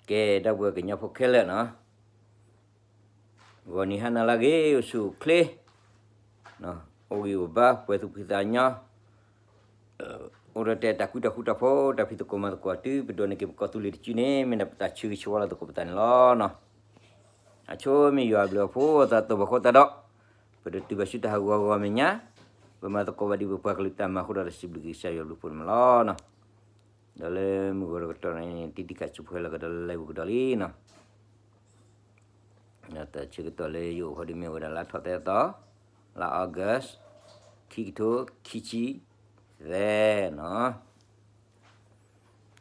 ကဲ ဒီပုၢ်ဝဲၢ်ကညီဖိခဲလၢာ်နီၤ, ဂီၤနံၤဟါနၤလၢအဂ့ၤ အိၣ်ဆူၣ်အိၣ်ချ့, အိၣ်ဂံၢ်အိၣ်ဘါ ပှဲၤသူၣ်ဖှံသးညီ, အိၣ်ဒီးတၢ်အဲၣ်တၢ်ကွံတၢ်ဃူတၢ်ဖိး တၢ်ဖံးသကိးမၤသကိးတုၤ ပဒိးန့ၢ်က့ၤပကီၢ်သူလ့ၤတစုန့ၣ် မ့ၢ်ဒၣ်ပတၢ်ဆၢဂ့ၤဆၢဝါလီၤသကိးပသးန့ၣ်လီၤ. အဆိမ့ၢ်ယွၤအဘျုးအဖှိၣ်အသး တိၢ်ဘၣ်ဃိသတးဒီး ပတတုၤဘၣ်ဆူတၢ်ဟးဂီၤအဂီၢ်မဲာ်ညါ, ပမၤသကိးဘၣ်ဒ်ပပှၤကလုာ်တၢ်မၤအဃိဒီး တၢ်စံးဘျုးက့ၤကစၢ်ယွၤအဘျုးအဖှိၣ်န့ၣ်မးလီၤ. ဒီးလၢမုၢ်ဂီၤတကတီၢ်န့ၣ် တံၤတံၤခးဆူၣ်ဖှဲလီၤကဒီးလၢလၢပူၤကဒီးလံနီၤ. တၢ်ဆၢကတီၢ်လၢယအိၣ်ဃီဒ်မ့ၢ်ဝဲဒၣ်လါထီၣ်သၢသီ, လါ August, ခံကထိခံဆံသၢနီၤ.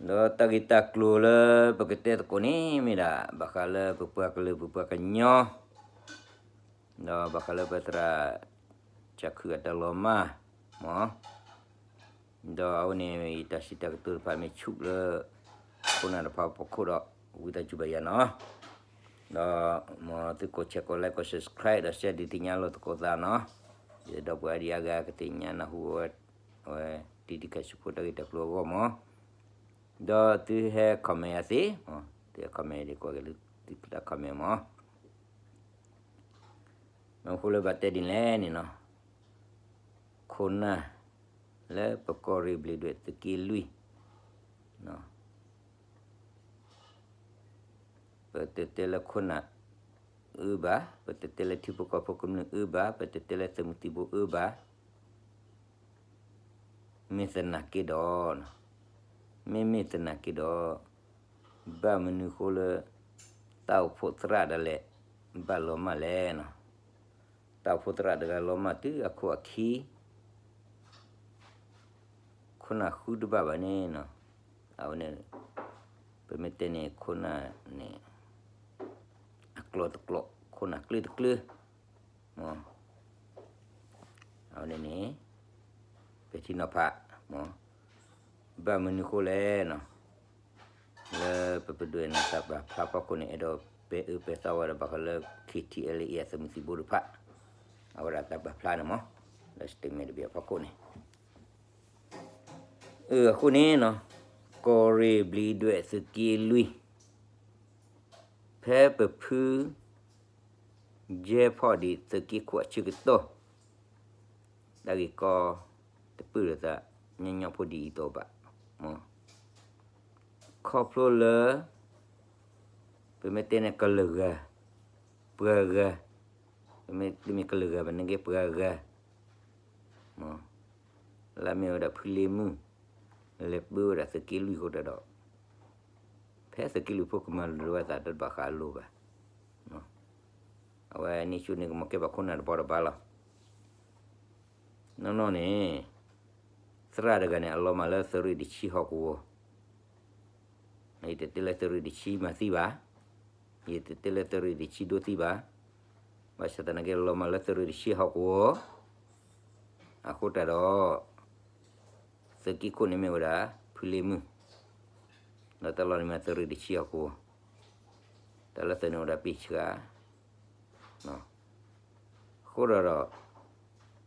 ဒီးတၢ်ဂ့ၢ်တၢ်ကျိၤလၢပကတဲသကိးန့ၣ်မ့ၢ်ဒၣ် ဘၣ်ဃးလၢပပှၤကလုာ်ပပှၤကညီ ဒီးဘၣ်ဃးလၢပသရၣ် ကၠးခုၣ်အတၢ်လီၤမၢ်မး, ဒီးအဝဲန့ၣ် ယတၢ်စံးတၢ်ကတိၤတဖၣ်မ့ၢ်ဆူၣ်လၢ ခိၣ်နၢ်တဖၣ်ဖီခိၣ်ဒီး ဝံသးစူၤဘၣ်ယၤနီၤ. ဒီးမ်သုကိး share ကိး like ကိး subscribe ဒီး share ဒုးသ့ၣ်ညါလိာ်သကိးသးနီၤ. ယဒီပုၢ်ဝဲၢ်ဒံးအါဂၤကသ့ၣ်ညါနၢ်ဟူဝဲ အဝဲတံၤတံၤခးဆူၣ်ဖှဲတၢ်ဂ့ၢ်တၢ်ကျိၤအဂီၢ်မး, ဒီးသုဟဲ comment ယၤသ့, သုဟဲ comment ယၤသ့ ကွၢ်က့ၤသုတၢ် comment မး. မ့ၢ်ဃိလၢဘၣ်တဲဒ်လဲၣ်န့ၣ်နီၤ, ခိၣ်နၢ် လၢပကီၢ်ရ့ၣ်ဘျံးဒွဲၣ်သုးက့လွံၢ်, ပတတဲလၢခိၣ်နၢ်အၢဘၣ်, ပတတဲလၢထံဖိကီၢ်ဖိကမျၢၢ်အၢဘၣ်, ပတတဲလၢသုးမုၢ်သံၣ်ဘိအၢဘၣ်. မ့ၢ်သနာ်က့ဒီး, မ့မ့ၢ်သနာ်က့ဒီး, ဘၣ်မနုၤဃိလၢ တၢ်အိၣ်ဖှိၣ်သရၣ်ဒၣ်လဲာ် ဘၣ်လီၤမၢ်လဲၣ်နီၤ. တၢ်အိၣ်ဖှိၣ်သရၣ်တဂၤလီၤမၢ်တုၤအခိၣ်အခံ ခိၣ်နၢ်ဃုတဘၣ်ဘၣ်န့ၣ်နီၤ, အဝဲန့ၣ် ပမ့ၢ်တဲန့ၣ်ခိၣ်နၢ်န့ၣ် အကျိၤတကျိၤ ခိၣ်နၢ်ကျၢတကျၢ မး, အဝဲန့ၣ်န့ၣ် ပဲာ်ထံနီၤဖး မး, ဘၣ်မနုၤဃိလဲၣ်နီၤ, လၢပပဒိၣ်အ့ၣ်နၤတၢ်ပာ်ဖျါဖီခိၣ်န့ၣ် အဲၣ်ဒိးပဲာ်အၢပဲာ်သီဝဲဒၣ်ဘၣ်ဃးလၢ KTLA အသုးမုၢ်သံၣ်ဘိတဖၣ် အဝဲဒၣ်တၢ်ပာ်ဖျါန့ၣ်မး, လၢ statement တဘ့ၣ်အဖီခိၣ်န့ၣ် အဃိန့ၣ်နီၤ, ကီၢ်ရ့ၣ်ဘျံးဒွဲၣ်သုးက့လွံၢ် ဖဲပဖု ယဲၢ်ဖီၣ်ဒံးသုးက့ခိၣ်အဆၢကတီၢ် တၢ်ဂ့ၢ်ကီတပုၢ်ဒီးသး ညီညီဖိဒ်အံၤတအိၣ်ဘၣ်, မး, ခီဖျိလၢ ပမ့ၢ်တဲန့ၣ်ကလုာ်ဂၤ, ပှၤဂၤ, ပမ့ၢ်တမ့ၢ်ကလုာ်ဂၤဘၣ်န့ၣ်က့ပှၤဂၤ မး, လၢမ့ၢ်ဝဲဒၣ်ဖုလ့မုၢ် လဲၤပၢဝဲဒၣ်သုးက့လွံၢ်အဃိတၢ်ဒီး ဖဲသုးက့လွံၢ်ဖိကမၤလိၤဒိဝဲသးတဘၣ်ဃးအလိၤဘၣ်, အဝဲန့ၣ်ဆူန့ၣ်ကမၤကဲဘၣ်ခိၣ်နၢ်တဘီတဘီလီၤ. နီၢ်နီၢ်န့ၣ် သရၣ်တဂၤန့ၣ် အလီၤမၢ်လၢသုးရ့ၣ်တဆံဟီၣ်ကဝီၤ, ယတတဲလၢသုးရ့ၣ်တဆံမၤသံဘၣ်, ယတတဲလၢသုးရ့ၣ်တဆံဒိသံဘၣ်, ဘၣ်ဆၣ်သနာ်က့လီၤမၢ်လၢသုးရ့ၣ်တဆံဟီၣ်ကဝီၤ အဃိတၢ်ဒီး သုးက့ခိၣ်န့ၣ်မ့ၢ်ဝဲဒၣ် ဖုလ့မုၢ်, ဒီးတၢ်လီၢ်န့ၣ်မ့ၢ်သုးရ့ၣ်တဆံဟီၣ်ကဝီၤ, တၢ်လၢသုးန့ၣ်အိၣ်ဒၣ်ပ့ၢ်ဆှၢ အ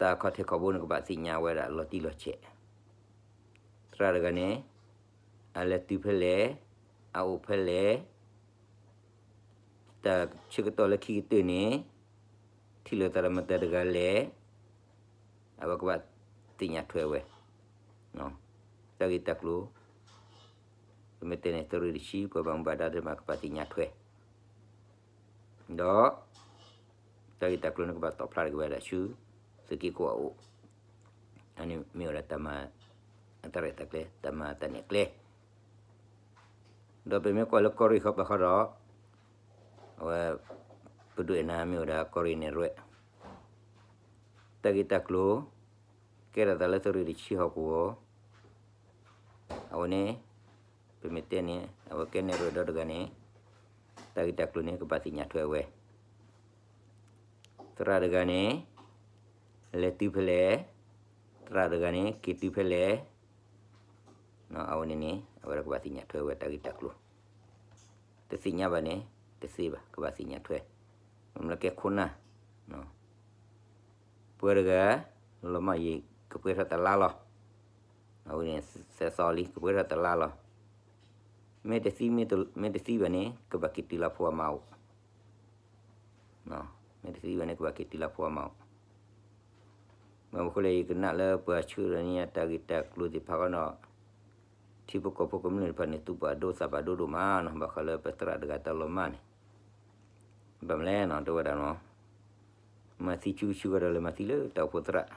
ဃိဒီးဒီး တၢ်ခီၣ်ထံးခီၣ်ဘိန့ၣ်ကဘၣ်သ့ၣ်ညါဝဲဒၣ်လီၤတံၢ်လီၤဆဲး, သရၣ်တဂၤန့ၣ် အလဲၤတုၤဖဲလဲၣ်, အအိၣ်ဖဲလဲၣ်, တၢ်ဆၢကတီၢ်လၢခံကတၢၢ်န့ၣ် ထံၣ်လိာ်သးဒီးမတၤတဂၤလဲၣ်, အဝဲကဘၣ်သ့ၣ်ညါထွဲဝဲ, တၢ်ဂ့ၢ်တၢ်ကျိၤ ပမ့ၢ်တဲန့ၣ် သုးရ့ၣ်တဆံ ပှၤဘၣ်မူဘၣ်ဒါသ့ၣ်တဖၣ်ကဘၣ်သ့ၣ်ညါထွဲ, ဒီး တၢ်ဂ့ၢ်တၢ်ကျိၤန့ၣ်ကဘၣ်တီၣ်ဖျါတက့ၢ်ဝဲဒၣ်ဆူ သုးက့ခိၣ်အအိၣ်, အန့ၣ်မ့ၢ်ဝဲဒၣ်တၢ်မၤအတၢ်ရဲၣ်တၢ်ကျဲၤ တၢ်မၤတၢ်နဲၣ်ကျဲ ဒီးပမ့ၢ်ကွၢ်လၢကီၢ်ရ့ၣ်ဃီပၤဃီဒီး အဝဲ ပဒိၣ်အဲၣ်နၤမ့ၢ်ဝဲဒၣ်ကီၢ်ရ့ၣ်နဲၣ်ရွဲၣ်, တၢ်ဂ့ၢ်တၢ်ကျိၤ ကဲထီၣ်သးလၢသုးရ့ၣ်တဆံဟီၣ်ကဝီၤ, အဝဲန့ၣ် ပမ့ၢ်တဲန့ၣ် အဝဲကဲနဲၣ်ရွဲၣ်ဒီတဂၤန့ၣ် တၢ်ဂ့ၢ်တၢ်ကျိၤန့ၣ် ကဘၣ်သ့ၣ်ညါထွဲဝဲ သရၣ်တဂၤန့ၣ် လဲၤတုၤဖဲလဲၣ်, သရၣ်တဂၤန့ၣ် က့ၤတုၤဖဲလဲၣ်, အဝဲန့ၣ်န့ၣ် အဝဲဒၣ်ကဘၣ်သ့ၣ်ညါထွဲဝဲတၢ်ဂ့ၢ်တၢ်ကျိၤ, တသ့ၣ်ညါဘၣ်န့ၣ် တသ့ဘၣ် ကဘၣ်သ့ၣ်ညါထွဲ, မ့ၢ်လၢကဲခိၣ်နၢ် ပှၤတဂၤ လီၤမၢ်ယံၤ ကပှဲၤထီၣ်တလါလီၤ, အဝဲန့ၣ် စဲးသီလံ ကပှဲၤထီၣ်တလါလီၤ. မ့ၢ်တသံ မ့ၢ်တသံဘၣ်န့ၣ် ကဘၣ်က့ၤတုၤလၢဖိအမါအိၣ်, မ့ၢ်တသံဘၣ်န့ၣ် ကဘၣ်က့ၤတုၤလၢဖိအမါအိၣ်. ဘၣ်မနုၤအဃိလဲၣ် ယကနၣ်လၢပှၤဆှၢဒီးန့ၢ်ယၤတၢ်ဂ့ၢ်တၢ်ကျိၤသ့ၣ်တဖၣ်ဃီဒီး ထံဖိကီၢ်ဖိကမျၢၢ်တဖၣ်န့ၣ် သူၣ်ပာ်ဒိသးပာ်ဒိဒိၣ်မးနီၤ, ဘၣ်ဃးလၢပသရၣ်တဂၤတၢ်လီၤမၢ်န့ၣ်, ဘၣ်မနုၤလဲၣ်နီၤ တဲဝဲဒၣ်နီၤ, မၤသံဆူကဆူကဒီးလၢမၤသံလၢတၢ်အိၣ်ဖှိၣ်သရၣ်,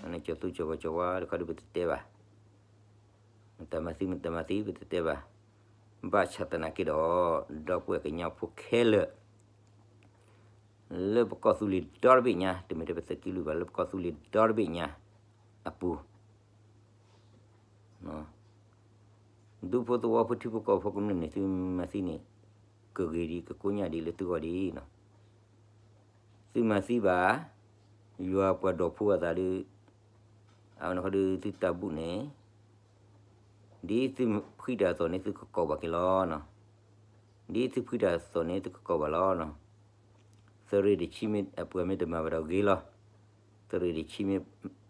အန့ၣ်ကၠီၤသူကၠီၤပှၤကၠီၤဝါတခီဒီးပတတဲဘၣ်, မတၤမၤသံ မတၤမၤသံ ပတတဲဘၣ်. ဘၣ်ဆၣ်သနာ်က့ဒီး ဒီပုၢ်ဝဲၢ်ကညီဖိခဲလၢာ် လၢပကီၢ်သူလ့ၤဒီတဘ့ၣ်ညါ, တမ့ၢ်ထဲပသုးက့လွံၢ်ဘၣ်, လၢပကီၢ်သူလ့ၤဒီတဘ့ၣ်ညါအပူၤ, ဒူဖိသဝီဖိထံဖိကီၢ်ဖိကမျၢၢ်န့ၣ် သုမၤသံန့ၣ် ကဂ့ၤဒံး ကကိညၢ်ဒံးလၢသုဂီၢ်ဒံးနီၤ. သုမၤသံဘၣ် ယွၤပှၤဒီးဖိအသးဒီး အဝဲန့ၣ်ခီဒီးသုတၢ်ဘူၣ်န့ၣ် ဒ်သုဖှံတၢ်အသိးန့ၣ် သုကကိးဘၣ်က့ၤလီၤနီၤ. ဒ်သုဖှံတၢ်အသိးန့ၣ် သုကကိးဘၣ်လီၤနီၤ. သုးရ့ၣ်တဆံမ့ၢ်အပှၤမ့ၢ်တမၤဘၣ်ဒီးဂ့ၤလီၤ. သုးရ့ၣ်တဆံမ့ၢ်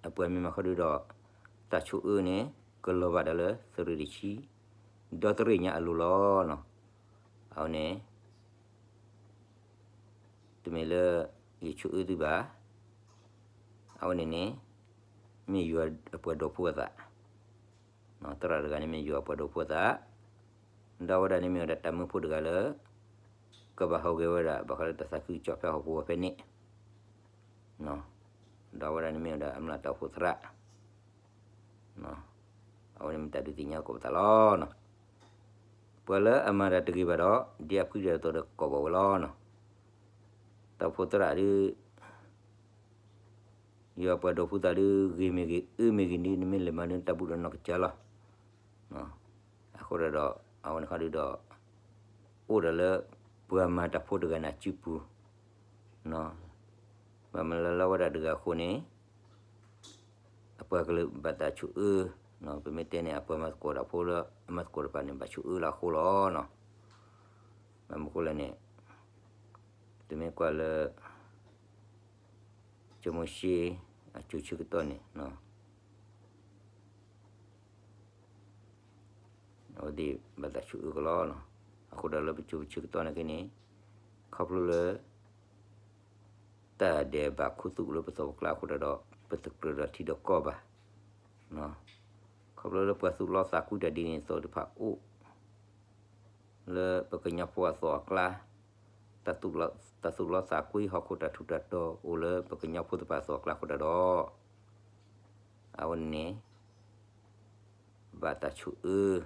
အပှၤမ့ၢ်မၤခီဒုဒီး တၢ်ဆိၣ်အၢန့ၣ် ကလီၤဘၣ်ဒီးလၢသုးရ့ၣ်တဆံ ဒီတရ့ၣ်ညါအလိၤလီၤနီၤ. အဝဲန့ၣ် တမ့ၢ်လၢယဆိၣ်အၢသုဘၣ်. အဝဲန့ၣ်န့ၣ် မ့ၢ်ယွၤအပှၤဒီးဖိအသး, သရၣ်တဂၤန့ၣ်မ့ၢ်ယွၤအပှၤဒီးဖိအသး, ဒီးအဝဲဒၣ်န့ၣ်မ့ၢ်ဝဲဒၣ်တၢ်မၢဖိတဂၤလၢ ကဘၣ်ဟူးဂဲၤဝဲဒၣ် ဘၣ်ဃးလၢတၢ်သးခုကစီၣ်ဖဲဟီၣ်ခိၣ်ဝဲဖဲန့ၣ်, ဒီးအဝဲဒၣ်န့ၣ်မ့ၢ်ဝဲဒၣ်အမျၢ်တၢ်အိၣ်ဖှိၣ်သရၣ် အဝဲန့ၣ်မ့ၢ်တၢ်ဒုးသ့ၣ်ညါကိးပသးလီၤ. ပှၤလၢအမၤတၢ်တဂ့ၤဘၣ်ဒီး ဒ်အဖှံတၢ်အသိးဒီးကိးဘၣ်ဝဲလီၤ. တၢ်အိၣ်ဖှိၣ်သရၣ်ဒီး ယွၤပှၤဒီးဖိသးဒီး ဂ့ၤမ့ၢ်ဂ့ၤ အၢမ့ၢ်ဂ့ၤန့ၣ် နမ့ၢ်လဲၤမၤဒ်တၢ်ဘူၣ်ဒီးနီၢ်ကစၢ်လီၤ. အဃိဒီး အဝဲန့ၣ်ခီဒုဒီး အိၣ်ဒီးလၢ ပှၤမၤတၢ်ဖိတဂၤန့ၣ်အစုပူၤ, ဘၣ်မနုၤလၢလၢဝဲဒၣ်တဂၤအဃိန့ၣ် အပှၤကလုာ်ဘၣ်တၢ်ဆိၣ်အၢ, ပမ့ၢ်တဲန့ၣ် အပှၤမၤသကိးတၢ်ဖိလၢ အမၤသကိးတဖၣ်န့ၣ် ဘၣ်ဆိၣ်အၢလၢအဃိလီၤ. ဘၣ်မနုၤအဃိလဲၣ်န့ၣ် တမ့ၢ်ကွၢ်လၢ ကၠိမိၤၡ့ အကၠိဆၢကတီၢ်န့ၣ် အဝဲသ့ၣ်ဘၣ်တၢ်ဆိၣ်အၢကလီလီၤ. အဃိဒီးလၢပကၠိပဆၢကတီၢ်န့ၣ်က့န့ၣ် ခီဖျိလၢ တၢ်ဒဲးဘးခူသူၣ်လၢပသီၣ်ပကျါအဃိဒီး ပတကြၢးဒီးထံဒီးကီၢ်ဘၣ်. ခီဖျိလၢပှၤသူၣ်လီသးကွံတၢ်ဒ်န့ၣ်အသိးတဖၣ်အိၣ် လၢပကညီဖိအသီၣ်အကျါ, တၢ်သူၣ်လီသးကွံဟီၣ်ခိၣ်တၢ်ထူးတၢ်တီၤအိၣ်လၢပကညီဖိသ့ၣ်တဖၣ်အသီၣ်အကျါအဃိဒီး အဝဲန့ၣ် ဘၣ်တၢ်ဆိၣ်အၢ,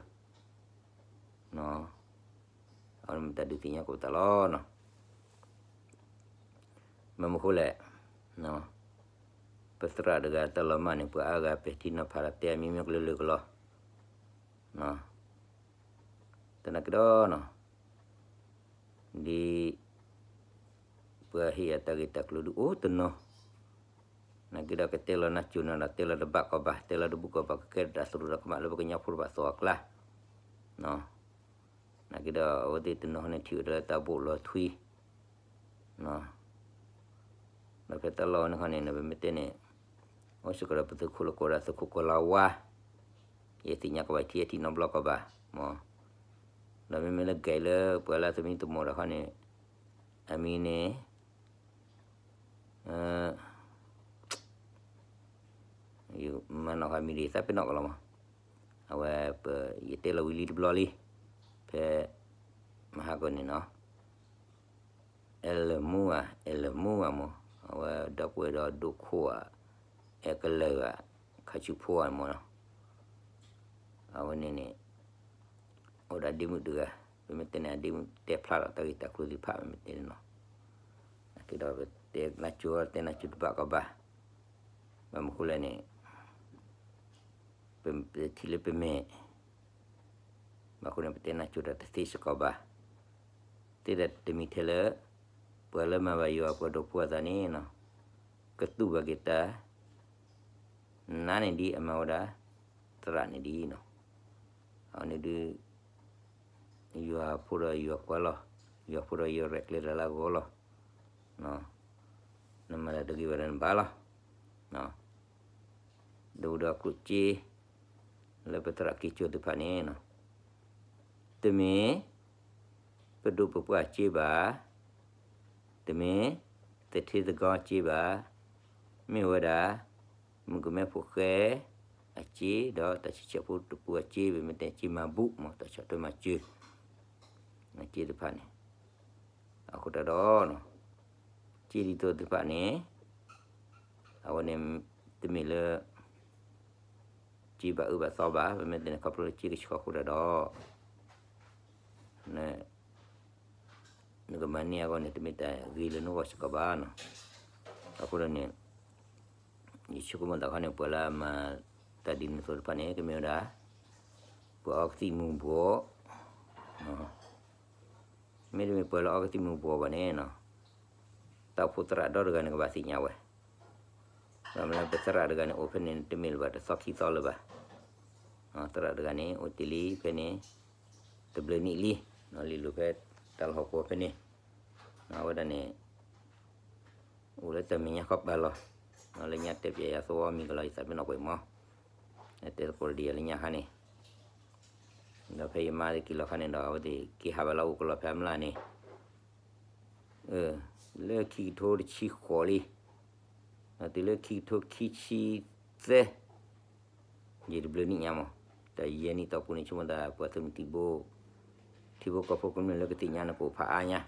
အဝဲန့ၣ်မ့ၢ်တၢ်ဒုးသ့ၣ်ညါကိးပသးလီၤ. ဘၣ်မနုၤအဃိလဲၣ်, ပသရၣ်တဂၤတၢ်လီၤမၢ်န့ၣ် ပှၤအါဂၤပဲာ်ထံနီၤဖးဒီးတဲအမံၤမံၤကလုာ်ကလုာ်ကလီ သနာ်က့ဒီး ဒ် ပှၤဟ့ၣ်အတၢ်ဂ့ၢ်တၢ်ကျိၤဒုးအိၣ်တနီၤ, သနာ်က့ဒီးကတဲလီၤနၢ်ကၠိၤနၤဒီး တဲလီၤတဘၣ်ကီးဘၣ်, တဲလီၤတဘူၣ်ကီးဘၣ် ကကဲထီၣ်တၢ်သရူးတၢ်ကမၣ်လၢပကညီဖိတဖၣ်သီၣ်အကျါ, သနာ်က့ဒီး အဝဲသ့ၣ်တနီၤန့ၣ်ထံၣ်ဝဲဒၣ်လၢတၢ်ဘိၣ်လီၤထွံ ဒီးဖဲတၢ်လီၢ်ဝဲန့ၣ်ခီန့ၣ် ပမ့ၢ်တဲန့ၣ် အိၣ်စ့ၢ်ကီးဒီးပသုးခိၣ်လၢကိးဒၣ်သုးခိၣ်ကီၤလၤဝါ, ယသ့ၣ်ညါကီးဘၣ်ထံအထံၣ်နီတဘျီကီးဘၣ်, ဒီးမ့မ့ၢ်လၢကဲလၢပှၤလၢသမံသမိးတခီန့ၣ် အမံၤန့ၣ် ယမၤနီၣ်ဃာ်မံၤဒ်သးပ့ၤနီၣ်ကလီၤမး, အဝဲ ယတဲလီၤဝံၤလံတဘျီလံ, ဖဲ မဟါကီန့ၣ်နီၤ အဲလၢမူဧါ အဲလၢမူဧါမး, အဝဲဒီပုၢ်ဝဲၢ်ဒီးဒိၣ်ခိၣ်ဧါ, အဲကလၢာ်ဧါ, ခါဆူဖိဧါမးနီၤ, အဝဲန့ၣ်န့ၣ် အိၣ်ဒီးဒ့မုၣ်တဂၤ, ပမ့ၢ်တဲန့ၣ် အဒ့မုၣ်တဲဖျါထီၣ်တၢ်ဂ့ၢ်တၢ်ကျိၤသ့ၣ်တဖၣ် ပမ့ၢ်တဲန့ၣ်နီၤ, နာ်က့ဒီးပတဲနၢ်ကၠိ တဲနၢ်ကၠိတဘၣ်ကီးဘၣ်, ဘၣ်မနုၤအဃိလဲၣ်န့ၣ် ပထံၣ်လၢပမဲာ် ဘၣ်အဃိန့ၣ် ပတဲနၢ်ကၠိတၢ်တသ့စ့ၢ်ကီးဘၣ်, သ့ဒီးတမံၤထဲလၢ ပှၤလၢမၤဘၣ်ယွၤအပှၤဒီးဖိအသးန့ၣ်နီၤ, ကသူၣ်ဘၣ်က့ၤတၢ် နါန့ၣ်ဒ်အမၤဝဲဒၣ် သရၣ်န့ၣ်ဒ်နီၤ, အဝဲန့ၣ်ဒုး ယွၤဖိဒီးယွၤကွၢ်လီၤ, ယွၤဖိဒီးယွၤရဲၣ်ကျဲၤတၢ်လၢအဂီၢ်လီၤ, နမၤတၢ်တဂ့ၤဘၣ်ဒီးနဘၣ်လီၤ, အ ဒိၣ်ဒီးကျိၣ်စ့ လၢပသရၣ်က့ၤကၠိသ့ၣ်တဖၣ်န့ၣ်နီၤ, တမ့ၢ်ပဒိၣ်ပပှၢ်စ့ဘၣ်, တမ့ၢ်သထ့သကီစ့ဘၣ်, မ့ၢ်ဝဲဒၣ် မုၣ်ကမဲဖိဃဲအစ့ ဒီးတၢ်ဆံဆဲးဖိတပူၤအစ့, ပမ့ၢ်တဲစ့မၤဘူၣ်မး တၢ်ဆီၣ်ထွဲမၤစၢၤ အစ့သ့ၣ်တဖၣ်န့ၣ်, အဃိတၢ်ဒီး စ့ဒ်သိးသ့ၣ်တဖၣ်န့ၣ် အဝဲန့ၣ် တမ့ၢ်လၢ စ့ဘၣ်အၢဘၣ်သီဘၣ်, ပမ့ၢ်တဲန့ၣ် ခီဖျိလၢစ့ကဆှီအဃိတၢ်ဒီး နကမၤန့ၢ်အဂီၢ်န့ၣ် တမ့ၢ်တၢ်ဂ့ၤလၢနဂီၢ်စ့ၢ်ကီးဘၣ်နီၤ. အဃိန့ၣ် ယဆိကမိၣ်သးခီန့ၣ် ပှၤလၢအမၤတၢ်ဒ်န့ၣ်အသိးတဖၣ်န့ၣ် ကမ့ၢ်ဝဲဒၣ် ပှၤအီကသံၣ်မူၤဘှီး, မ့တမ့ၢ်ပှၤလၢအီကသံၣ်မူၤဘှီးဘၣ်န့ၣ်နီၤ, တၢ်အိၣ်ဖှိၣ်သရၣ်ဒီတဂၤန့ၣ် ကဘၣ်သ့ၣ်ညါဝဲ, ဘၣ်မနုၤလၢပသရၣ်တဂၤန့ၣ် အိၣ်ဖဲန့ၣ် တမ့ၢ်လၢၤဘၣ် တသီခံသီလၢၤဘၣ်. သရၣ်တဂၤန့ၣ် အိၣ်တ့ၢ်လံဖဲန့ၣ် တဘျုးနံၣ်လံ, လံာ်လိာ်ဖဲတၢ်လီၢ်ဟီၣ်ကဝီၤဖဲန့ၣ်, အဝဲဒၣ်န့ၣ် အိၣ်လၢတၢ်မဲာ်ညါဃီပၤလီၤ, လၢညါတဲပျဲယၤသဝီမံၤကလီၤ ယသးပ့ၤနီၣ်ကွဲးမး, တဲသကိးဒံးယၤလၢညါခါန့ၣ်, ဒီးဖဲယမါသ့ၣ်က့ၤလီၤခါန့ၣ်ဒီး အဝဲသ့ၣ်က့ၤဟးဘၣ်လၢအအိၣ်ကလီၤဖဲအမျးန့ၣ် လၢခံကထိတဆံဃိးလံ, တုၤလၢခံကထိခံဆံသၢ ယံာ်တဘျုးနံၣ်ညါမး, တၢ်ယဲၢ်နံၣ်တီၢ်ပူၤန့ၣ် ဆိကမိၣ်သးပှၤသုးမုၢ်သံၣ်ဘိ ထံဖိကီၢ်ဖိကမျၢၢ်လၢကသ့ၣ်ညါန့ၣ် ကအိၣ်ဖးအါညါ,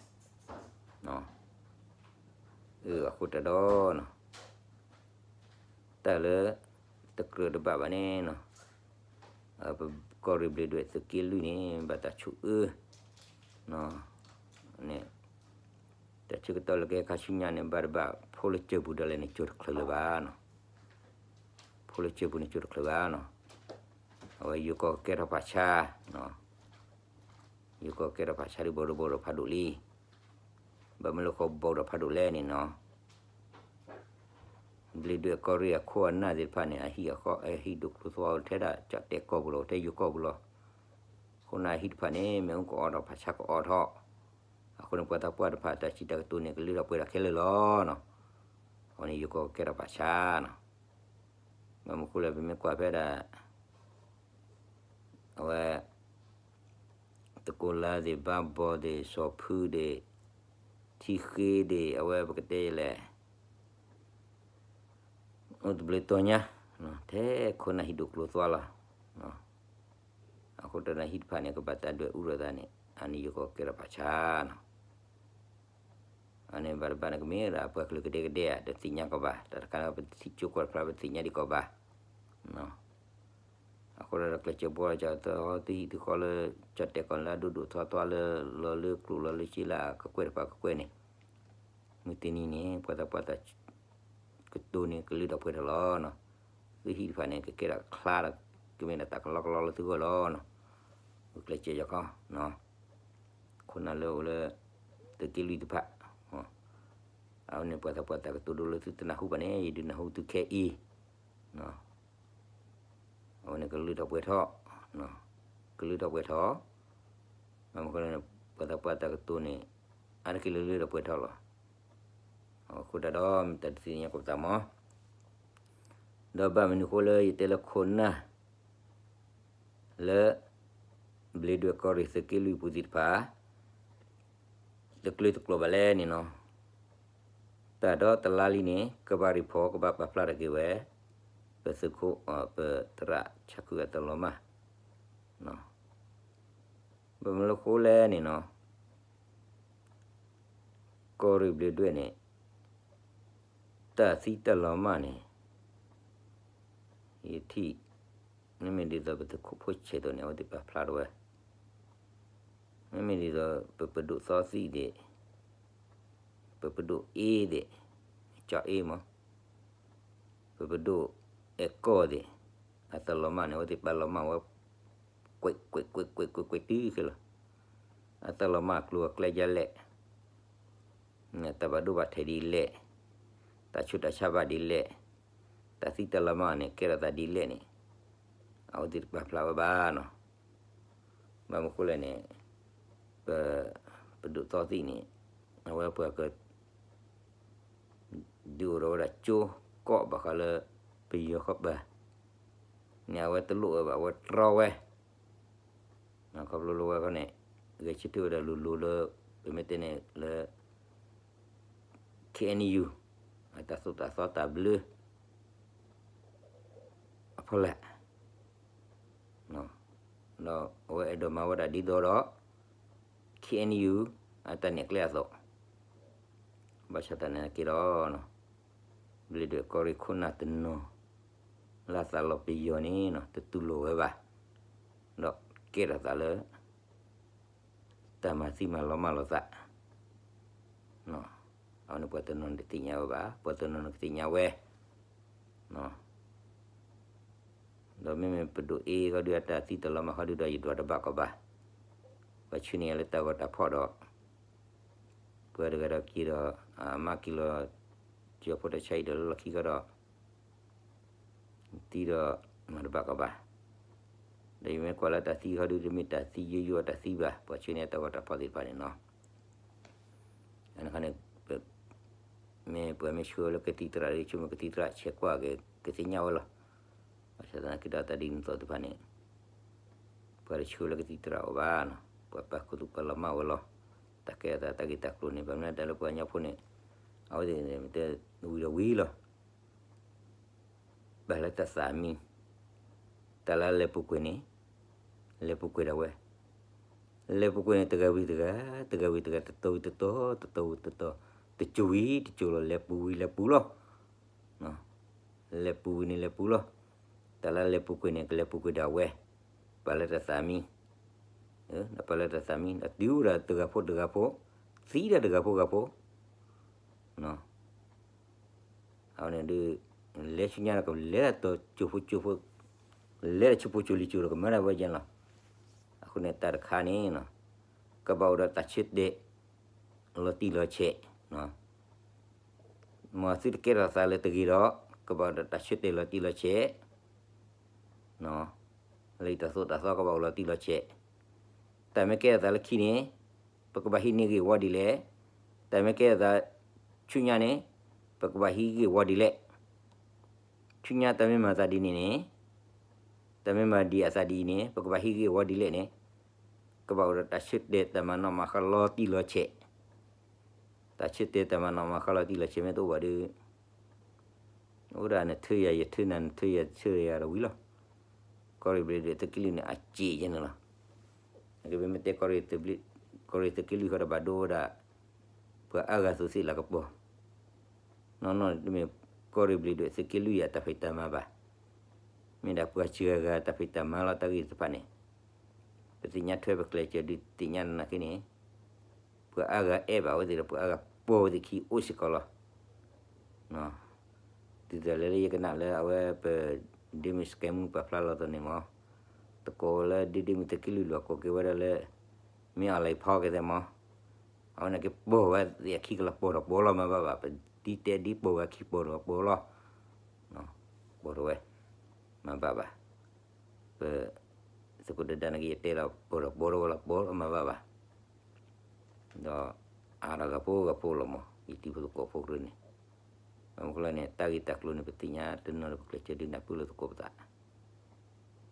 အဃိတၢ်ဒီး တၢ်လၢ တကြၢးတဘၣ်ဘၣ်န့ၣ်နီၤ, ပကီၢ်ရ့ၣ်ဘျ့းဒွဲၣ်သုးက့လွံၢ်န့ၣ် ဘၣ်တၢ်ဆိၣ်အၢ န့ၣ် တၢ်ဆၢကတီၢ်လၢကဟဲခါဆူညါန့ၣ် ဘၣ်တဘၣ် ဖိလၢစၢၤပူၤဒၣ်လဲာ်န့ၣ် ကၠိတချုးလၢၤဘၣ်နီၤ, ဖိလၢစၢၤပူၤန့ၣ် ကၠိတချုးဘၣ်နီၤ, အဝဲယိၤကီၢ်ကကဲထီၣ်ဖးဆါ ယိၤကီၢ်ကကဲထီၣ်ဖးဆါဒ်ဘၣ်ဒိဘၣ်ဒိဖးဒိၣ်လံ, ဘၣ်မနုၤလၢဃီဘၣ်ဒိဖးဒိၣ်လဲၣ်န့ၣ်နီၤ, ဘျ့းဒွဲၣ်ကီၢ်ရ့ၣ်အခိၣ်အနၢ်သ့ၣ်တဖၣ်န့ၣ် အဟံၣ်အဃီ အဟံၣ်ဒိၣ်ကျိၤသွါထဲဒၣ်ကၠီၣ်တဲၣ်ကီၢ်ပူၤလီၤ ထဲယိၤကီၢ်ပူၤလီၤ, အဃိန့ၣ်အဟံၣ်တဖၣ်န့ၣ် မ့ၣ်အူကအီထီၣ်ဖးဆါကအီထီၣ်, အဃိန့ၣ်ပှၤသးပှၢ်တဖၣ်တၢ်စံးတၢ်ကတိၤန့ၣ် ကလုၢ်ထီၣ်ပှဲၤထီၣ်ခဲလၢာ်လီၤနီၤ, အဃိန့ၣ်ယိၤကီၢ်ကကဲထီၣ်ဖးဆါနီၤ, ဘၣ်မနုၤဃိလဲၣ် ပမ့ၢ်ကွၢ်ဖဲဒၣ် အဝဲ တကိလါသ့ၣ် ဘါဘီသ့ၣ် စီၤဖုသ့ၣ် ထံဃ့သ့ၣ် အဝဲပကတဲလဲၣ် အိၣ်တဘျုးတီၤညါ ထဲခိၣ်နၢ်ဟံၣ်ဒိၣ်ကျိၤသွါလီၤ, အဃိတၢ်န့ၣ်ဟံၣ်တဖၣ်န့ၣ် ကဘၣ်တၢ်ဒွဲၣ်အူထီၣ်သးန့ၣ် အန့ၣ်ယိၤကီၢ်ကကဲထီၣ်ဖးဆါနီၤ အန့ၣ်ဘၣ်တဘၣ်န့ၣ် ကမ့ၢ်ဒၣ်ပှၤကလုာ်ကဒဲကဒဲဧါ တသ့ၣ်ညါကီးဘၣ်, တၢ်တခါန့ၣ် ပထံၣ်ကၠိကီၢ်တဖျါ ပသ့ၣ်ညါဒံးကီးဘၣ်, အဃိဒီးကျဲးစၢးဘှီကၠီသုဟီသုဟံၣ်သုဃီလၢ ကၠီၣ်တဲၣ်ကီၢ်လၢအဒိၣ်ဒိၣ်ထီထီလၢ လီၤလၢကျိၣ်လီၤလၢစ့လၢအကကွဲၢ်တဖၣ်ကကွဲၢ်န့ၣ်, မုၢ်တနံၤန့ၣ် ပှၤသးပှၢ်တၢ် ကတိၤန့ၣ် ကလုၢ်ထီၣ်ပှဲၤထီၣ်လီၤနီၤ, သုဟံၣ်တဖၣ်န့ၣ် ကကဲထီၣ်ချါဒီး ကမ့ၢ်ဒၣ်တၢ်ကလီကလီလၢသုဂီၢ်လီၤနီၤ, ကျဲးစၢးယီၤခီ ခိၣ်နၢ်လၢအိၣ်လၢ သုးက့လွံၢ်တဖၣ်, အဝဲန့ၣ်ပှၤသးပှၢ်တၢ်ကတိၤဒိလၢသုတနၢ်ဟူဘၣ်န့ၣ် ယဒုးနၢ်ဟူသုခဲအံၤ, အဝဲန့ၣ်ကလုၢ်ထီၣ်ပှဲၤထီၣ်, ကလုၢ်ထီၣ်ပှဲၤထီၣ်, မ့ၢ်မနုၤဃိလဲၣ်န့ၣ် ပှၤသးပှၢ်တၢ်ကတိၤန့ၣ် အါတက့ၢ်လၢလုၢ်ထီၣ်ပှဲၤထီၣ်လီၤ, အဃိတၢ်ဒီးမ့ၢ်တၢ်ဒုးသ့ၣ်ညါကိးပသးမး, ဒီးဘၣ်မနုၤဃိလၢယတဲလၢခိၣ်နၢ် လၢ ဘျ့းဒွဲၣ်ကီၢ်ရ့ၣ်သုးက့လွံၢ်ပူၤသ့ၣ်တဖၣ် တကျၢၤတကျိၤဘၣ်လဲၣ်န့ၣ်နီၤ, တၢ်ဒီးတလါလံန့ၣ် ကဘၣ်ရံၣ်ဖီၣ် ကဘၣ်ပာ်ဖျါထီၣ်က့ၤဝဲ ပသုးခိၣ် ပသရၣ်ဆါခုအတၢ်လီၤမၢ်, ဘၣ်မနုၤဃိလဲၣ်န့ၣ်နီၤ, ကီၢ်ရ့ၣ်ဘျ့းဒွဲၣ်န့ၣ် တၢ်သံတၢ်လီၤမၢ်န့ၣ် ယထံၣ် မ့မ့ၢ်ဒ်သိးပသုးခိၣ်ဖိဆဲးသိးန့ၣ် အဝဲသ့ၣ်ပာ်ဖျါထီၣ်ဝဲ, မ့မ့ၢ်ဒ်သိး ပပဒိၣ်သီသံၣ်သ့ၣ်, ပပဒိၣ်အ့သ့ၣ်, ကၠီအ့မး, ပပဒိၣ်အဲၣ်ကီၢ်သ့ၣ်, အတၢ်လီၤမၢ်န့ၣ် အဝဲသ့ၣ်ပာ်လီၤမၢ်ဝဲ ကွဲးကွဲးကွဲးကွဲးကွဲးကွဲးတုၤခဲလၢာ်, အတၢ်လီၤမၢ်အကျိၤအကျဲယါလဲၣ် တၢ်ဘၣ်ဒိဘၣ်ထံးဒ်လဲၣ်, တၢ်ဆူးတၢ်ဆါဘၣ်ဒ်လဲၣ်, တၢ်သံတၢ်လီၤမၢ်န့ၣ် ကဲထီၣ်သးဒ်လဲၣ်န့ၣ်, အဝဲသ့ၣ်တပာ်ဖျါဝဲဘၣ်နီၤ. ဘၣ်မနုၤဃိလဲၣ်န့ၣ်, ပ, ပဒိၣ်သီသံၣ်န့ၣ်, အဝဲပှၤက ဒုးအိၣ်ထီၣ်ဝဲဒၣ်ကၠိကီၢ်ဘၣ်ဃးလၢ ပယီၤဃီပၤ န့ၣ်အဝဲတလိၣ်ဝဲဘၣ် အဝဲတြီဝဲ, ခီဖျိလၢဝဲခီန့ၣ် ဂဲၤဆၢထၢၣ်ဝဲဒၣ်လိၤလိၤလၢ ပမ့ၢ်တဲန့ၣ်လၢ ခ့ၣ်အဲၣ်ယူၣ် အတၢ်သိၣ်တၢ်သီတၢ်ဘျၢ အဖီလာ်, ဒီးအဝဲအဲၣ်ဒိးမၤဝဲဒၣ်ဒ်သိးဒီး ခ့ၣ်အဲၣ်ယူၣ် အတၢ်နဲၣ်ကျဲအသိး, ဘၣ်ဆၣ်သနာ်က့ဒီး ဘျီဒုးကီၢ်ရ့ၣ်ခိၣ်နၢ်တနီၤ လၢအသးလီၤပယီၤန့ၣ် တတူၢ်လိာ်ဝဲဘၣ်, ဒီးကဲထီၣ်သးလၢ တၢ်မၤသံမၤလီၤမၢ်လိာ်သး, အဝဲန့ၣ်ပှၤတနီၤန့ၣ်တသ့ၣ်ညါဝဲဘၣ်, ပှၤတနီၤန့ၣ်ကသ့ၣ်ညါဝဲ, ဒီးမ့မ့ၢ်ပဒိၣ်အ့ၣ်ခီဒုးအတၢ်သံတၢ်လီၤမၢ်ခီဒုးဒီးယဒွးတဘၣ်ကီးဘၣ်, ပှၤဆှၢန့ၢ်ယၤလၢတၢ်ဂီၤတၢ်ဖီၣ်ဒီး ပှၤတဂၤဒီးက့ၤဒီး အမါက့ၤလီၤ ကၠီၤဖိတၢ်ဆါအံၤဒီးလၢလီၢ်ခံခီဒီး သံဒီးမၤတဘၣ်ကီးဘၣ်, ဒီးယမ့ၢ်ကွၢ်လၢတၢ်သံခီဒုး တမ့ၢ်တၢ်သံယိယိအတၢ်သံဘၣ်, ပှၤဆှၢန့ၢ်တၢ်ဂီၤတၢ်ဖီၣ်သ့ၣ်တဖၣ်န့ၣ်နီၤ, အန့ၣ်ခီန့ၣ် မ့ၢ်ပှၤမ့ၢ်ဆှၢလၢကသံၣ်သရၣ်ဒီး ဆိကမိၣ်ကသံၣ်သရၣ်ဆဲးကွၢ်က့ၤ ကသ့ၣ်ညါဝဲလီၤ, ဘၣ်ဆၣ်သနာ်က့ဒီးတၢ်ဒ်န့ၣ်အသိးသ့ၣ်တဖၣ်န့ၣ် ပှၤတဆှၢလၢကသံၣ်သရၣ်အအိၣ်ဘၣ်နီၤ, ပှၤပာ်ခူသူၣ်ပာ်လီၤမၢ်ဝဲလီၤ, တၢ်ကဲအသးတၢ်ဂ့ၢ်တၢ်ကျိၤန့ၣ် ဘၣ်မနုၤတၢ်လၢပှၤကညီဖိန့ၣ် အဝဲသ့ၣ်န့ၣ် မ့ၢ်တဲဝံၤဒီးဝံၤလီၤ ပာ်လၢတၢ်သးမံ, တၢ်လၢလဲၤပူၤကွံာ်န့ၣ် လဲၤပူၤကွံာ်ဒၣ်ဝဲ, လဲၤပူၤကွံာ်န့ၣ် တဂၤဝံၤတဂၤ, တဂၤဝံၤတဂၤ, တတီၤဝံၤတတီၤ, တတီၤဝံၤတတီၤ, တစိၤဝံၤတစိၤလီၤ, လဲၤပူၤဝံၤလဲၤပူၤလီၤ, လဲၤပူၤဝံၤန့ၣ်လဲၤပူၤလီၤ, တၢ်လၢလဲၤပူၤကွံာ်န့ၣ် ကလဲၤပူၤကွံာ်ဒၣ်ဝဲ, ပာ်လၢတၢ်သးမံ, ဒီးပာ်လၢတၢ်သးမံ ဒီးတုၤဒၣ်တဂၤဖိတဂၤဖိ, သံဒၣ်တဂၤဖိဂၤဖိ အဝဲန့ၣ်ဒုး လဲၤဆူညါဒီးကလဲၤတၢ်တီၤကၠိဖိကၠိဖိ, လဲၤတၢ်ဆူဖိကၠိလံၤကၠိဒီးကမၤဒၣ်ဝဲယဲၢ်လီၤ, အဃိန့ၣ်တၢ်တခါန့ၣ် ကဘၣ်အိၣ်ဒီးတၢ်ဆၢတဲာ် လီၤတံၢ်လီၤဆဲး, မ်သုတကဲထီၣ်သးလၢတဂ့ၤဒီး ကဘၣ်အိၣ်ဒီးတၢ်ဆၢတဲာ်လီၤတံၢ်လီၤဆဲး လၢတၢ်သိၣ်တၢ်သီကဘၣ်အိၣ်လီၤတံၢ်လီၤဆဲး, တၢ်မ့ၢ်ကဲထီၣ်သးလၢခံန့ၣ် ပကဘၣ်ဟံးန့ၢ်ဂ့ၢ်ဝီဒ်လဲၣ်, တၢ်မ့ၢ်ကဲထီၣ်သးဆူညါန့ၣ် ပကဘၣ်ဟံးဂ့ၢ်ဝီဒ်လဲၣ်, ဆူညါတၢ်မ့ၢ်မၤသးဒ်န့ၣ်န့ၣ်, တၢ်မ့ၢ်မၤဒံးအသးဒ်အံၤန့ၣ် ပကဘၣ်ဟံးဂ့ၢ်ဝီဒ်လဲၣ်န့ၣ်, ကဘၣ်အိၣ်ဒီးတၢ်ဆၢတဲာ်တၢ်မၤနီၣ်မၤဃါလီၤတံၢ်လီၤဆဲး တၢ်ဆၢတဲာ်တၢ်မၤနီၣ်မၤဃါလီၤတံၢ်လီၤဆဲးမ့ၢ်တအိၣ်ဘၣ်ဒီး အိၣ်ဒၣ်နထၢယၤယထၢနၤနထၢယၤထၢယၤဒီးဝံၤလီၤ, ကီၢ်ရ့ၣ်ဘျ့းဒွဲၣ်သုးက့လွံၢ်န့ၣ် အစ့ယဲၢ်န့ၣ်လီၤ, ကမ့ၢ်တဲ ကီၢ်ရ့ၣ်သုးက့လွံၢ်ဃီဒီးဘၣ်ဒိဝဲဒၣ် ပှၤအါဂၤသုးသ့ၣ်လၤကပီၤ, နီၢ်နီၢ်တမ့ၢ် ကီၢ်ရ့ၣ်ဘျ့းဒွဲၣ်သုးက့လွံၢ်အတၢ်ဖံးတၢ်မၤဘၣ်, မ့ၢ်ဒၣ်ပှၤစှၤဂၤအတၢ်ဖံးတၢ်မၤလီၤတၢ်ဂ့ၢ်တဖၣ်န့ၣ်, ပသ့ၣ်ညါထွဲပကျဲးစၢးဒုးသ့ၣ်ညါနၤက့န့ၣ် ပှၤအါဂၤအဲၣ်ဘၣ်ဝဲသ့ၣ်ဒီး ပှၤအါဂၤပိာ်ဝဲသ့ၣ်ခံအိၣ်စ့ၢ်ကီးလီၤ. ဒ်သိးလၢယကနၣ်လၢအဝဲပ ဒ့မုၣ်စကဲမုၣ်ပာ်ဖျါလီၤသးန့ၣ်မး, တကိးလၢဒ့ဒ့မုၣ်သုးက့လွံၢ်လီၤ ကိးက့ၤဝဲဒၣ်လၢ မ့ၢ်အီၤလၢဖီက့ၤသဲမး, အဝဲန့ၣ်က့ၤပိာ်ဝဲသ့ၣ်အခံကလီၤ ပိာ်ထီၣ်ပိာ်လီၤမၤဘၣ်ဘၣ်, ပဒ်တဲဒ်ပိာ်ဝဲအခံပိာ်ထီၣ်ပိာ်လီၤ, ပိာ်ထီၣ်ဝဲ မၤဘၣ်ဘၣ်, ပ သကိးဒၢဒၢန့ၣ်က့ၤယတဲလီၤ ပိာ်ထီၣ်ပိာ်ထီၣ်ဝဲလီၤ ပိာ်လီၤမၤဘၣ်ဘၣ် ဒီးအါထီၣ်ဂၤဖိဂၤဖိလီၤမး ယတံၤဖိသကိးဖိတဂၤန့ၣ်, ဘၣ်မနုၤလဲၣ်န့ၣ် တၢ်ဂ့ၢ်တၢ်ကျိၤန့ၣ် ပသ့ၣ်ညါတနီၤဒီး ပကျဲးစၢးဒုးနၢ်ပၢၢ်လိာ်သကိးပသး,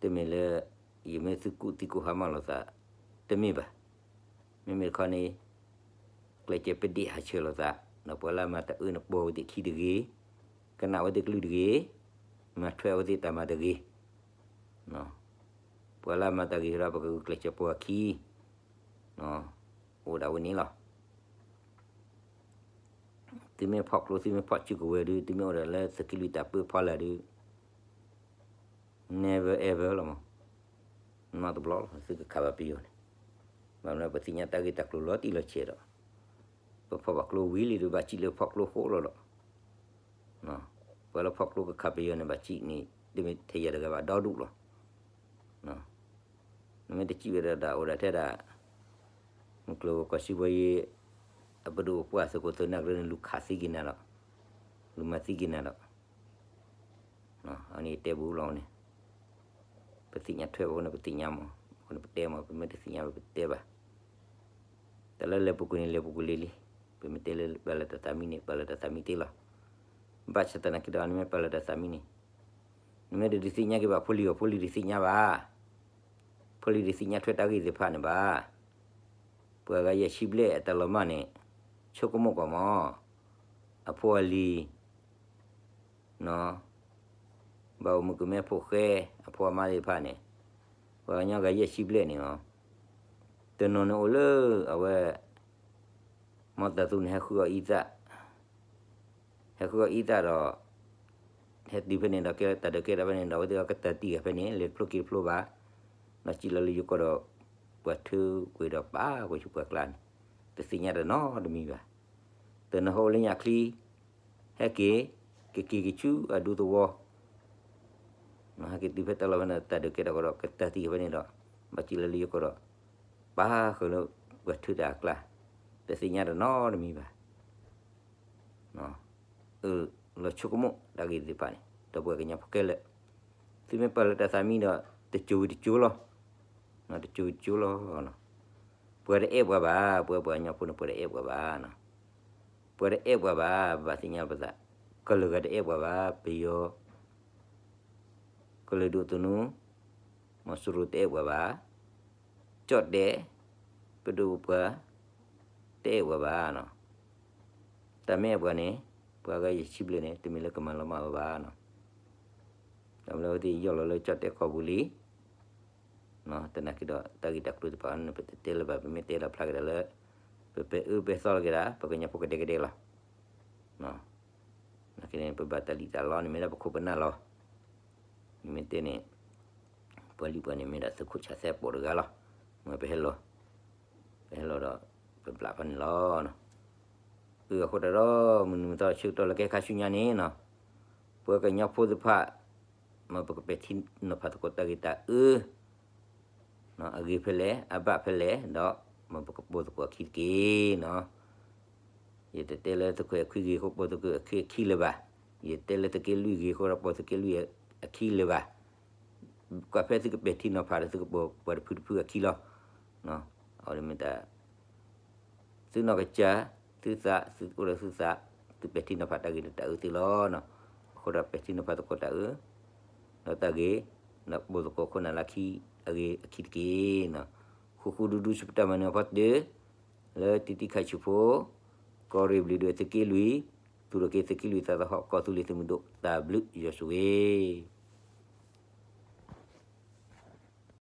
တမ့ၢ်လၢ ယမ့ၢ်သုးကူၣ်သံကူၣ်ဟါမၢ်လိာ်သး တမ့ၢ်ဘၣ်, မ့မ့ၢ်တခီန့ၣ် ကျဲးစၢးပဒ့ၣ်ဟးဆၢလိာ်သး, ဒီးပှၤလၢအမၤတၢ်အၢန့ၣ် ပိာ်ဝဲသ့ၣ်ခံတဂ့ၤ, ကနၣ်ဝဲသ့ၣ်ကလုၢ်တဂ့ၤ, မၤထွဲဝဲသ့ၣ်တၢ်မၤတဂ့ၤ, ပှၤလၢအမၤတၢ်ဂ့ၤဒီး ပကကျဲးစၢးပိာ်အခံ, အိၣ်ဒၣ်ဝဲန့ၣ်လီၤ. သုမ့ၢ်ဖီၣ်ကျိ သုမ့ၢ်ဖီၣ်စုကဝဲၤဒုး သုမ့ၢ်အိၣ်ဒီးလၢသုးက့လွံၢ်တၢ်ပၢဖီလာ်ဒုး never ever လီၤမး, နီတဘျီလီၤ သုကခးဘၣ်ပယီၤန့ၣ်, ဘၣ်မနုၤပသ့ၣ်ညါတၢ်ဂ့ၢ်တၢ်ကျိၤလီၤတံၢ်လီၤဆဲးဒီး, ပဖီၣ်ဘၣ်ကျိဝံၤလံဒီး ဘၣ်စံၣ်လၢဖီၣ်ကျိဃိလီၤဒီး, ပှၤလၢဖီၣ်ကျိကခးပယီၤန့ၣ် ဘၣ်စံၣ်န့ၣ် တမ့ၢ်ထဲယၤတဂၤဘၣ်ဒီဒူၣ်လီၤ. နမ့ၢ်တစံၣ်ဝဲဒၣ်ဒီး အိၣ်ဒၣ်ထဲဒၣ် မုၢ်ကျိၤဝဲၤကွာ်စံးဘီယံၤ အပဒိၣ်ပှၢ်သုးခိၣ်သုးနၢ်ကရၢန့ၣ် လူၤခးသံက့ၤနၤဒီး, လူၤမၤသံက့ၤနၤဒီး, အန့ၣ်တဲဘူးလီၤန့ၣ်, ပသ့ၣ်ညါထွဲဘၣ်အဃိန့ၣ် ပသ့ၣ်ညါမး, အဃိန့ၣ်ပတဲမး, ပမ့ၢ်တသ့ၣ်ညါဘၣ်ပတဲဘၣ်. တၢ်လၢလဲၤပူၤကွံာ်န့ၣ် လဲၤပူၤကွံာ်လံလံ, ပမ့ၢ်တဲလၢပာ်လၢတၢ်သးမံန့ၣ် ပာ်လၢတၢ်သးမံတ့ၢ်လီၤ. ဘၣ်ဆၣ်သနာ်က့ဒီး နမ့ၢ်ပာ်လၢတၢ်သးမံန့ၣ်, နမ့ၢ်တဒုးသ့ၣ်ညါက့ၤဘၣ်ဖိလံၤအီၤ ဖိလံၤတသ့ၣ်ညါဘၣ်, ဖိလံၤတသ့ၣ်ညါထွဲတၢ်ဂ့ၢ်သ့ၣ်တဖၣ်န့ၣ်ဘၣ်. ပှၤဂၤယဲၢ်ဆံဘျဲၣ်အတၢ်လီၤမၢ်န့ၣ် ဆိကမိၣ်ကွၢ်မး, အဖိအလံၤ ဘၣ်အိၣ်မုာ်ကမဲဖိဃဲ အဖိအမါသ့ၣ်တဖၣ်န့ၣ်, ပှၤကညီဂၤယဲၢ်ဆံဘျဲၣ်န့ၣ်လီၤ. တနီၤန့ၣ်အိၣ်လၢအဝဲ မ်တၢ်သူန့ၣ် ဟဲဃုအီၣ်အံသၣ်, ဟဲဃုအီၣ်အံသၣ်ဒီး ဟဲတုၤဖဲန့ၣ်ဒီး ကဲတၢ်ဒုးကဲထီၣ်ဖဲန့ၣ်ဒီး အဝဲသ့ၣ်အကတၢၢ်တံၢ်ဂၤဖဲန့ၣ် လဲၤတဖျိက့ၤတဖျိဘၣ်, ဒီးစံၣ်လီၤလၢယိၤကီၢ်ဒီး ပှၤထုးကွံာ်ဒီးပာ်ကွံာ်ဆူပှၤကျါန့ၣ် တသ့ၣ်ညါတနီတမံၤဘၣ်. တနီၤဟဲအိၣ်လၢညၣ်ချံ ဟဲက့ၤ ကက့ၤက့ၤဆူအဒူသဝီ ဟဲက့ၤတုၤဖဲတၢ်လီၢ်ဖဲန့ၣ် တၢ်ဒုးကဲထီၣ်ကဒီး ကတၢၢ်တံၢ်ဖဲန့ၣ်ဒီး ဘၣ်စံၣ်လီၤလၢယိၤကီၢ်ဒီး ပာ်ဃုာ်လၢပှၤထုးတၢ်အကျါ တသ့ၣ်ညါတနီတမံၤဘၣ်. အၢၣ်လီၤဆိကမိၣ်တၢ်ဂ့ၢ်သ့ၣ်တဖၣ်န့ၣ် ဒီးပှၤကညီဖိခဲလၢာ် သုမ့ၢ်ပာ်လီၤတၢ်သးမံဒီး တစိၤဝံၤတစိၤလီၤ, တစိၤဝံၤတစိၤလီၤ. ပှၤတအဲၣ်ပှၤဘၣ်, ပှၤပှၤကညီဖိန့ၣ် ပှၤတအဲၣ်ပှၤဘၣ်, ပှၤတအဲၣ်ပှၤဘၣ်, ပဘၣ်သ့ၣ်ညါပသး, ကလုာ်ဂၤတအဲၣ်ပှၤဘၣ်, ပယီၤ ကလုာ်ဒိၣ်သနူ မီၤစိရိၤတအဲၣ်ပှၤဘၣ်, ကၠီၣ်တဲၣ် ပဒိၣ်ပှၤ တအဲၣ်ပှၤဘၣ်နီၤ. တၢ်မ့ၢ်အဲၣ်ပှၤန့ၣ် ပှၤဂၤယဲၢ်ဆံဘျဲၣ်န့ၣ် တမ့ၢ်လၢကမၤလီၤမၢ်ဝဲဘၣ်နီၤ. တၢ်မ့ၢ်လၢအဝဲသ့ၣ်ယီၢ်လီၤလၢကၠီၣ်တဲၣ်ကီၢ်ပူၤလံ သနာ်က့ဒီး တၢ်ဂ့ၢ်တၢ်ကျိၤသ့ၣ်တဖၣ်န့ၣ် ပတတဲလၢၤဘၣ်, ပမ့ၢ်တဲလီၤဖျါက့ၤဒီးလၢ ပပဲာ်အၢပဲာ်သီလီၤက့ၤဒၣ် ပှၤကညီဖိကဒဲကဒဲလီၤ. သနာ်က့န့ၣ် ပဘၣ်တၢ်လံၣ်တၢ်လီန့ၣ် မ့ၢ်ဒၣ်ပခိၣ်ပနၢ်လီၤ. မ့မ့ၢ်တဲန့ၣ် ပှၤလံၣ်ပှၤန့ၣ် မ့ၢ်ဒၣ်သုးခိၣ်ဆၣ်သဲပိာ်တဂၤလီၤ. မ့ၢ်ပဟဲလီၤ ပဟဲလီၤဒီး ပဘျးဖဲန့ၣ်လီၤ. အဃိတၢ်ဒီး မုၢ်နံၤမုၢ်သီဆၢကတီၢ်လၢကဟဲခါဆူညါန့ၣ်နီၤ, ပှၤကညီဖိသ့ၣ်တဖၣ် မ်ပကပဲာ်ထံနီၤဖးသကိးတၢ်ဂ့ၢ်တၢ်အၢ အဂ့ၤဖဲလဲၣ် အဘၣ်ဖဲလဲၣ်ဒီး မ်ပကပိာ်သကိးအခံတက့ၢ်နီၤ. ယတတဲလၢသုးခိၣ်အဲၣ်ခွံဂ့ၤအဃိ ပိာ်သုးခိၣ်အဲၣ်ခွံအခံလၢၤဘၣ်, ယတဲလၢသုးက့လွံၢ်ဂ့ၤအဃိဒီး ပိာ်သုးက့လွံၢ်အခံလၢၤဘၣ်. ကွၢ်ဖဲသုကပဲာ်ထံနီၤဖးဒီး သုကပိာ်ပှၤတဖုတဖုအခံလီၤ. အဝဲမ့ၢ်တၢ် သုနီၢ်ကစၢ် သုသး သုအိၣ်ဒီးသုသး သုပဲာ်ထံနီၤဖးတၢ်ဂ့ၢ်ဒီးတၢ်အၢသုလီၤ. အဃိဒီးပဲာ်ထံနီၤဖးသကိးတၢ်အၢ ဒီးတၢ်ဂ့ၢ် ဒီးပိာ်သကိးခိၣ်နၢ်လၢခံ အဂ့ၤအခံတက့ၢ်နီၤ. ဃူဃူဒူဒူဆူပတၢ်မၤနၢၤအဖီတၢၢ် လၢတံၤတံၤခါဆူးဖိ ကီၢ်ရ့ၣ်ဘျုးဒိၣ်သုးက့လွံၢ် သူၣ်ထီၣ်က့ၤသုးက့လွံၢ်သးသဟီၣ် ကီၢ်သူလ့ၤသုးမုၢ်ဒိၣ် တၢ်ဘျုးယွၤဆိၣ်ဂ့ၤ